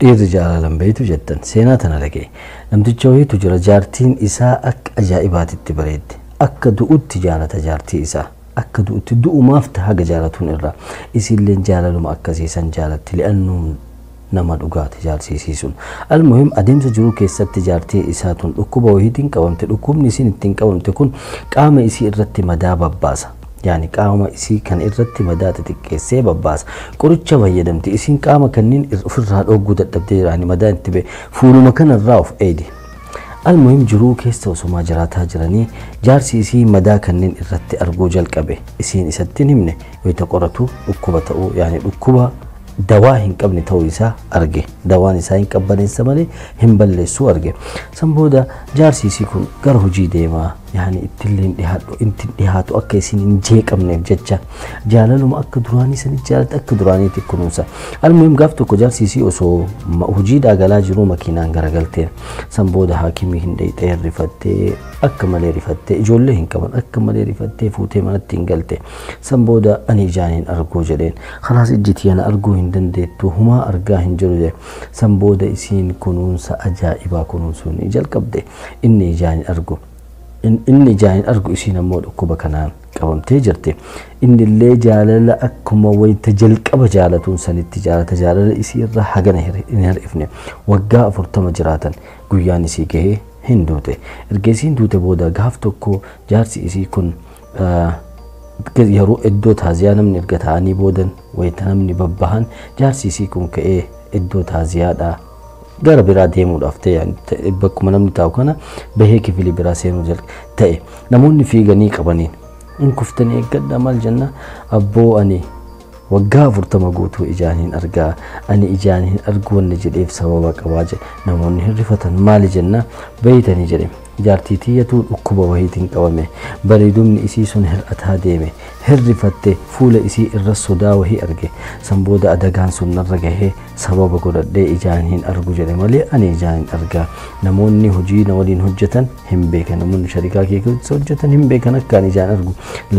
Dhiirri jaalalan beeytu jettan seenaa tana dhagaye. Namticha wayiitu jira, jaartiin isaa akka ajaa'ibaatitti bareedde. Akka du'utti jaalata jaartii isaa. Akka du'utti du'umaaf haga jaalatuun irraa. Isiilleen jaalaluma akkasiisan jaalatti, li'annuu nama dhugaati jaarsiisii sun. Almuhim, adeemsa jiruu keessatti jaartii isaa tun dhukkuba wayiitiin qabamte. Dhukkubni isiin ittiin qabamte kun qaama isii irratti madaa babbaasa. Yaani qaama isii kan irratti madaa xixiqqeessee babbaasa. Qoricha fayyadamte, isiin qaama kanneen ofirraa dhogguu dadhabdee jiraani madaa itti ba'e fuuluma kanarraa of eedi. Almuhim, jiruu keessa osumaa jiraataa jiranii jaarsi isii madaa kanneen irratti arguu jalqabe. Isiin isatti hin himne. Wayita qoratu dhukkuba ta'uu, yaani dhukkuba dawaa hin qabne ta'uu isaa arge. Dawaan isaa hin qabbaneessa malee hin balleessuu arge. San booda jaarsi isii kun gara hojii deemaa, yaani ittillee hin dhihaadhu, itti dhihaatu akka isiin hin jeeqamneef jecha jaalaluma akka duraanii sanii jaalata, akka duraaniitti kunuunsa. Almuhim, gaaf tokko jaarsi isii osoo hojiidhaa galaa jiruu makiinaan garagalteen. San booda haakimii hin dhayxee, rifattee, akka malee rifattee, ijoollee hin qaban, akka malee rifattee fuutee manatti hin galte. San booda ani ijaan hin arguu jedheen. Khalaas, ijji tiyana arguu hin dandeettu, humaa argaa hin jiru jedhe. San booda isiin kunuunsa ajaa'ibaa kunuunsuu ni jalqabde. Inni ijaan hin argu. Inni ijaan hin argu, isiin ammoo dhukkuba kanaan qabamtee jirti. Inni illee jaalala akkuma wayita jalqaba jaalatuun sanitti jaalata, jaalala isii irraa hagana hin hir'ifne. Waggaa 40 jiraatan. Guyyaan isii gahee hin duute. Erga isiin duute booda gaaf tokko jaarsi isii kun yeroo iddoo taaziyaa namni erga ta'anii boodan, wayita namni babbahan, jaarsi isii kun ka'ee iddoo taaziyaadhaa gara biraa deemuudhaaf ta'e, bakkuma namni taa'u kana bahee kifilii biraa seenuu ta'e, namoonni fiiganii qabaniin, in kuftanii eeggadha, maal jenna, abboo ani waggaa 40 guutuu ijaan hin argaa, ani ijaan hin argu wanni jedheef sababa qabaa jedhe. Namoonni hin rifatan, maali jenna, beeytanii jedhe, jaartii tiyyatu dhukkuba wayiitiin qabame, bareedumni isii sun hir'ataa deeme, hirrifatte, fuula isii irra sodaa wahii arge. San booda adagaan sun narra gahee sababa godhadhee ijaan hin argu jedhe malee ani ijaan hin argaa. Namoonni hojii na waliin hojjetan hin beekan, namoonni sharikaa kee keessa hojjetan hin beekan akka ani ijaan argu,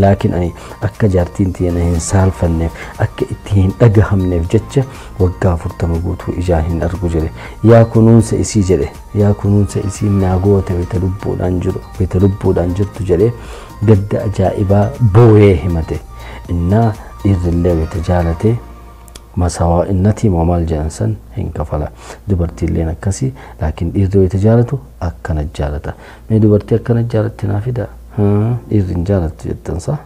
laakiin ani akka jaartiin tiyya na hin saalfanneef, akka itti hin dhagahamneef jecha waggaa 40 guutuu ijaan hin argu jedhe. Yaa kunuunsa isii jedhe, yaa kunuunsa isii naa goote wayita lubbuudhaan jiru, wayita lubbuudhaan jirtu jedhe, gadda ajaa'ibaa booyee himate. Innaa dhiirrillee wayita jaalate masawaa innatii moo maal jedhan san hin kafala. Dubartiilleen akkasii, laakiin dhiirri wayita jaalatu akkana jaalata. Mee dubartii akkana jaalatti naa fida. Dhiirri hin jaalattu jettan sa.